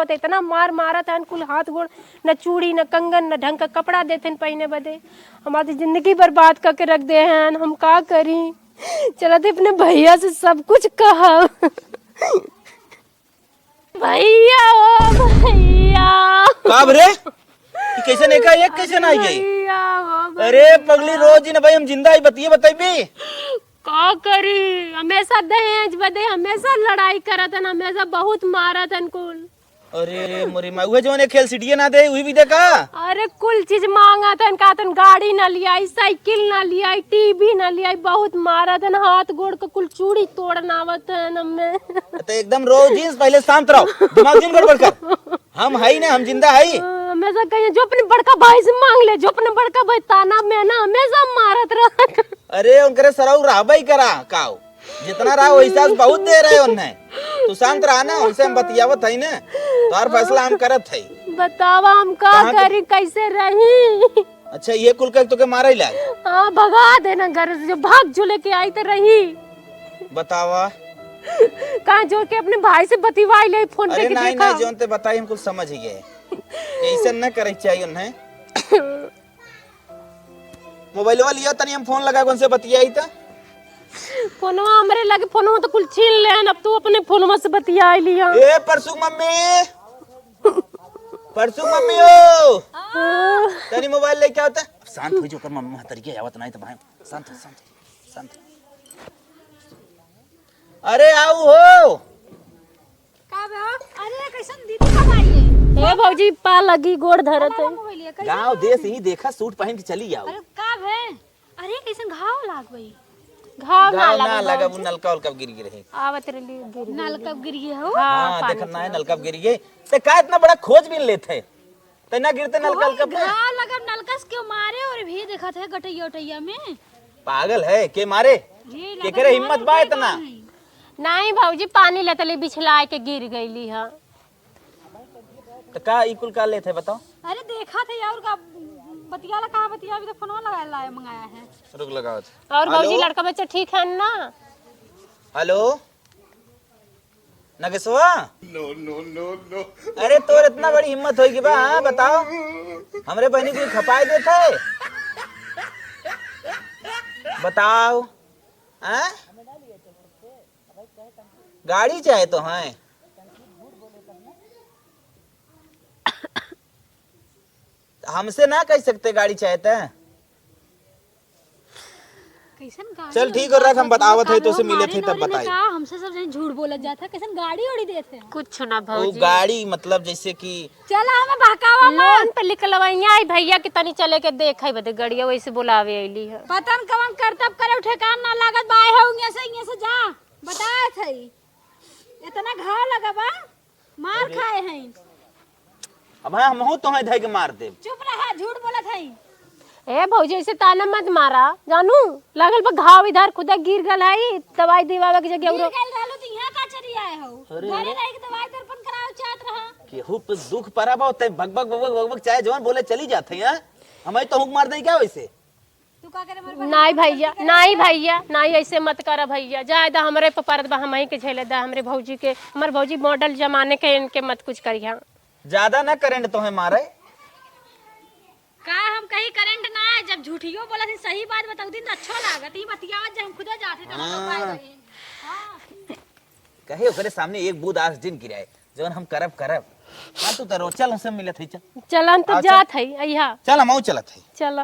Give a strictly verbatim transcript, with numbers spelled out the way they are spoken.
तो इतना मार मारत हन, कुल हाथ गोड़, न चूड़ी, न कंगन, न ढंग का कपड़ा देथन पहिने बदे। हमारी जिंदगी बर्बाद करके रख दे हन, हम का करी? चलत अपने भैया से सब कुछ कहा। भैया, ओ भैया। का रे? ई कैसे नहीं का, एक कैसे ना आई गई? भैया, ओ भैया। अरे पगली, रोज ही ना भाई हम जिंदा ही बतिये बताइबी। का करी, हमेशा दहेज बदे हमेशा लड़ाई करत हन, हमेशा बहुत मारत हन कुल। अरे मोरी माँ, उहे जौन एक खेल सीढ़िए ना दे, उही भी देखा। अरे कुल चीज मांगत हन, कहत हन गाड़ी ना लियाई, साइकिल ना लियाई, टीवी ना लियाई, बहुत मारत हन, हाथ गोड़ के कुल चूड़ी तोड़न आवत हन हमें। तो एकदम रो जींस, पहले शांत रहो, दिमाग जिन गड़बड़ कर। हम हई ना, हम जिंदा हई। हाँ, हमेशा कहिए जो अपने बड़का भाई से मांग ले, जो अपने बड़का भाई ताना में ना हमेशा मारत रहत। अरे उनकरे सरऊ रहबे ही करा काऊ, जितना रहा वैसा से बहुत दे रहे उन्हें। तू शांत रहा ना, उनसे हम बतियावत हई ना। तोहार फैसला हम करत हई। बतावा हम का कहाँ के करी, कैसे रही? अच्छा, ये कुल के तोके मारे लाग? हाँ, भगा देना घर से, जो भाग जो लेके आई तो रही। बतावा। कहाँ जोर के अपने भाई से बतिवाई ले फोन पे अरे के नहीं, देखा। नहीं, जौन ते बताई हम कुछ समझ ही गए। ऐसा न करे चाहिए उन्हें। मोबाइलवा लिया तनी, हम फोन लगा के उनसे बतियाई त। फोनवा हमरे लगे, फोनवा तो कुल छीन लेहन, अब तू अपने फोनवा से बतियाई लिया। ए परसू मम्मी, परसू मम्मी हो, हाँ। तनी मोबाइल लेके आओ त। शांत हो जो, ओकर मम्मी महतरी के आवत नहीं तो भाई, शांत हो, शांत हो, शांत हो। अरे आओ हो। का बे हो? अरे, कैसन दीदी कब आई है? ए भौजी, पा लगी, गोड़ धरत है। मोबाइल है, कैसन गाँव हो? देश ही देखा, सूट पहन के चली आओ। अरे, का बे? अरे, कैसन घाव लाग गई? घाव ना घाव ना लगा लगा, बाबूजी। वो नलका उलका गिर गिर है। आवत रहली, गिर गई। नलका गिर गई हो? हाँ, हाँ, पानी देखत ना है, चला नलका गई। गिर गई। ते का इतना बड़ा खोजबीन लेत है? ते ना गिरते नलका कोई उलका पे? घाव लगा, नलका से क्यों मारे? और भी देखत है गटैया उटैया में। पागल है, के मारे? ये केकरे लगा हिम्मत मारे बा इतना? नहीं। नहीं भौजी, पानी लेतली बिछलाए के गिर गईली ह। तो का ई कुल का लेत है बताओ? अरे देखा थे यार, का बतियाला, कहाँ बतिया, अभी तो फोनवा लगाए लाए मंगाया है। रुक लगाओ। और भौजी, हेलो? लड़का बच्चा ठीक है ना? हेलो? नगेशवा? No, no, no, no। अरे तोर इतना बड़ी हिम्मत होई कि बा, हाँ, बताओ। हमरे बहनी को खपाई देत है? बताओ। हाँ? गाड़ी चाहे तो है। हमसे ना कह सकते गाड़ी चाहे तो। कैसन गाड़ी चल ठीक हो, रख, हम बतावत है, तोसे मिले थे तब बताई। का हमसे सब जन झूठ बोलत जात है, कैसन गाड़ी ओड़ी देत है? कुछ ना वो भौजी। गाड़ी मतलब जैसे कि चला हमें बहकावा मत। लोन पे निकलवैया आई भैया कि तनी चले के देखे बदे गड़िया वैसे बुलावे अइली है। पता न कवन करतब करे, ठेकान ना लागत बा, आए है उंगे से, इंगे से जा। बताए थे। इतना घाव लगा बा, मार अरे। खाए हैं। अब हाँ, हमहू तोहे धै के मार देब। चुप रहा, झूठ बोलत है। ए भौजी, ऐसे ताना मत मारा, जानू, लागल बा घाव इधर खुदा गिर गल है, दवाई दिवावे के जगह गिर औरो। गल रहलो तो यहाँ का चली आए हो? अरे, घरे अरे। रह के दवाई दर्पण करावे चाहत रहा। केहू पे दुख परा बा, तै भग भग भग भग भग भग चाहे जवन बोले चली जात है, हाँ? हमें तो हुक मार दे क्या वैसे? तू का करे हमारे बहन नाई को भैया, गलती करे नाई क्या? भैया, नाई ऐसे मत करा भैया, जाए दा हमरे पे परत बा, हमही के झेले दा, हमरे भौजी के, हमर भौजी मॉडल जमाने के, इनके मत कुछ करिहा। ज्यादा ना करंट तोहे मारे। का हम कहीं करंट ना है, जब झूठियो बोला थी सही बात बताऊ दिन तो अच्छो लागत, ई बतियावत जे हम खुदे जाते तो हम लोग हाँ। पाए गए। हाँ। कहे ओकरे सामने एक बूंद आस जिन गिराए, जवन हम करब करब। हाँ तू तरो चल, हमसे मिलत है चल। चलन तो आओ, चल। जात है, अइहा। चल हम आऊ चलत है। चल।